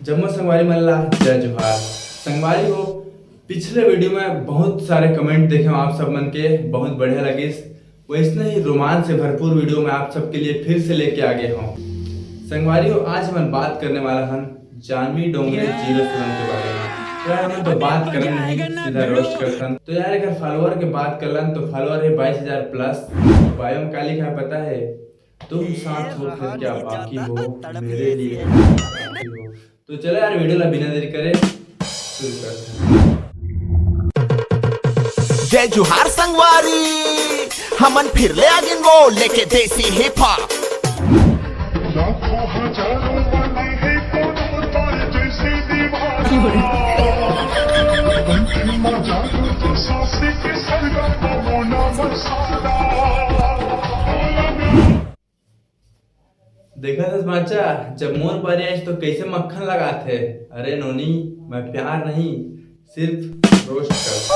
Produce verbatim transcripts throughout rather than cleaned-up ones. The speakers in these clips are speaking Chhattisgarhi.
जम्मो संगवारी मन ला जय जोहार। संगवारी हो, पिछले वीडियो में बहुत सारे कमेंट देखे हंव आप सब मन के, बहुत बढ़िया लगिस। वैसने ही रोमांच से भरपूर वीडियो मैं आप सबके लिए फिर से लेके आ गया हूँ। संगवारी हो, आज हमन बात करने वाला हन जानवी डोंगरे जीरो सेवन के बारे में। तो यार, हमन तो बात करन नहीं, सीधा रोस्ट करथन। तो यार, अगर फॉलोअर के बात करलन तो फॉलोअर है बाईस हजार प्लस। बायो में का लिखा है पता है? तुम साथ हो फिर क्या बाकी हो, मेरे लिए बाकी हो। तो चलो यार, वीडियो ला बिना देरी करे शुरू करते हैं। जय जोहार संगवारी, हमन फिर ले आगेन वो लेके देसी हिप हॉप। लाखों हजारों बने हैं कोनों पर जैसे दीवाना। कंठ में जादू तो सांस के सरगम होना मसाला। देखत हस बाचा, जब मोर बारी आइस तो कैसे मक्खन लगाथे। अरे नोनी, मैं प्यार नहीं, सिर्फ रोस्ट करता।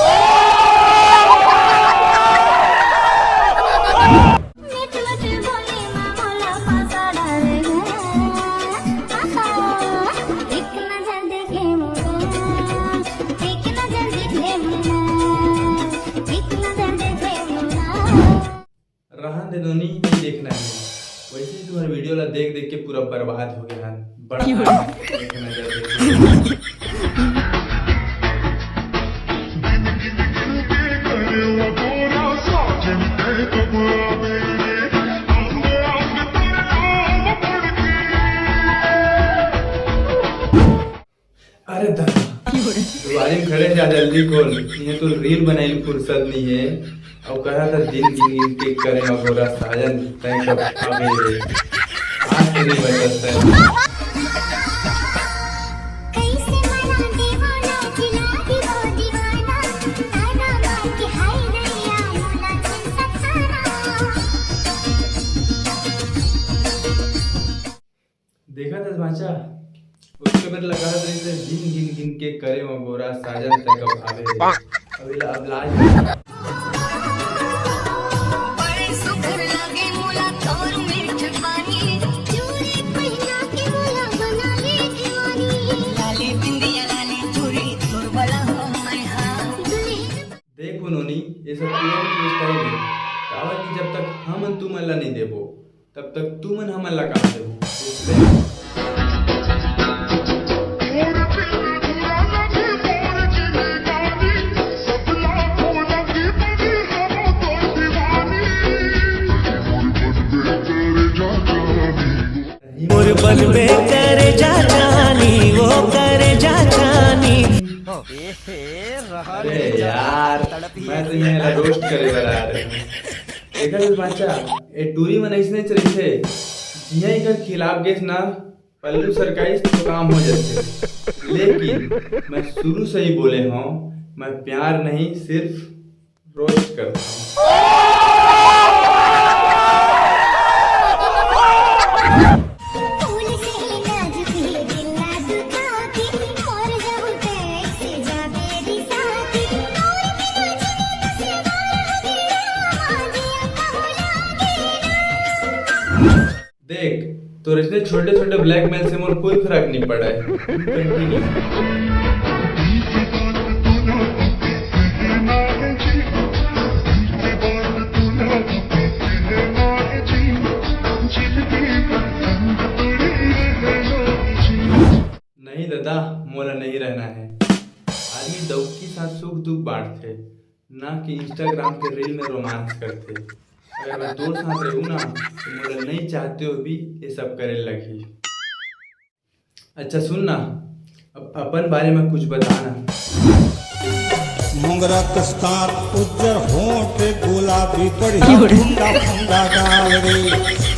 रहन दे नोनी, नहीं देखना है। वैसे ही तुम्हारे वीडियो ला देख देख के पूरा बर्बाद हो गया है। बड़ा देखना जल्दी। अरे दादा, दुआरी में खड़े जा, जल्दी खोल, ये तो रील बनाई फुर्सत नहीं है। और कहा था दिन गिन गिन के करे अगोरा साजन, तय कब आवे रे। आज तो नहीं बचत है। देखा था भांचा, उसके बाद लगा रहे थे दिन गिन गिन के करे वो गोरा साजन तक अब आवे रे। अब इला-, अब लाज। देखो नोनी, ये सब पूरा स्टाइल है। काबर कि जब तक हम तुमन ला नहीं देबो, तब तक तुमन हमन ला कहाँ देबो? मोर बनबे करे जा जानी, वो करे जा जानी। अरे यार, मैं तो यहाँ रोस्ट करे वाला आ रहे हूँ। देखा तो बाचा, ए टूरी मन ऐसने रहिथे, जिया एकर खिलाफ गेस ना, पल्लू सरकाइस तो काम हो जाते। लेकिन मैं शुरू से ही बोले हूँ, मैं प्यार नहीं, सिर्फ रोस्ट करता हूँ। देख, तोर इतने छोटे छोटे ब्लैकमेल से मोर कोई फर्क नहीं पड़ा है। Continue। नहीं दादा, मोला नहीं रहना है। आदमी दौकी साथ सुख दुख बांटथे, ना कि Instagram के रील में रोमांस करथे। अगर मैं तोर साथ रहूँ ना, तो मोला नहीं चाहते हो भी ये सब करे लगही। अच्छा सुन ना, अब अपन बारे में कुछ बता ना। मोंगरा कस्तार उज्जर होंठ गुलाबी बढ़िया फुंडा फुंडा गाल रे।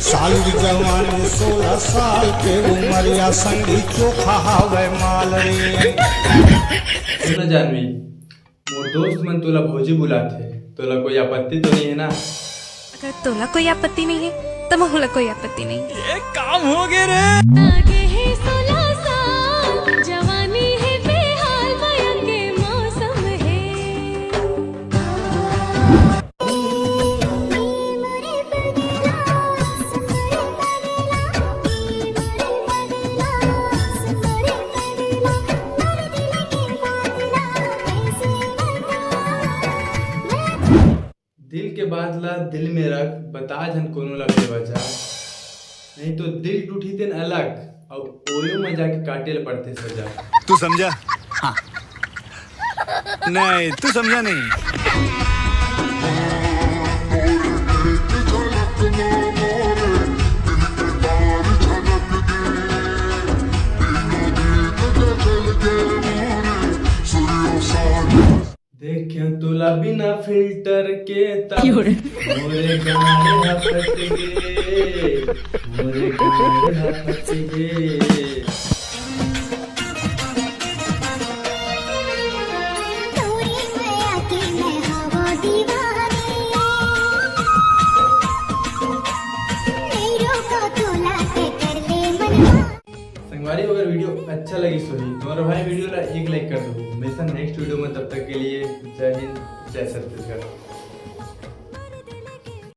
सालुर जवान सोलह साल के उमर या संगी चोखा हावय माल रे। सुन ना जानवी, मोर दोस्त मन तोला भौजी बुलाथे, तोला कोई आपत्ति तो नहीं है ना? अगर तोला कोई आपत्ति नहीं है, तो मोला कोई आपत्ति नहीं है। ये काम हो गए रे। आगे है सोलह साल, जवानी है बेहाल, मया के मौसम है। बात ला दिल में रख, बता झन कोनो ला बेवजह, नहीं तो दिल टूटी तेन अलग, अउ ओयो में जाके काटे ल पड़थे सजा। तू समझा? हाँ। नहीं, तू समझा नहीं। देखें तोला बिना फिल्टर के तब मोरे गाँड़ ह फट गे, मोरे गाँड़ ह फट गे। संगवारी, अगर वीडियो अच्छा लगिस होही तो मोर भाई वीडियो ला एक लाइक कर दो। मिलथन नेक्स्ट वीडियो में, तब तक के लिए जय हिंद, जय छत्तीसगढ़।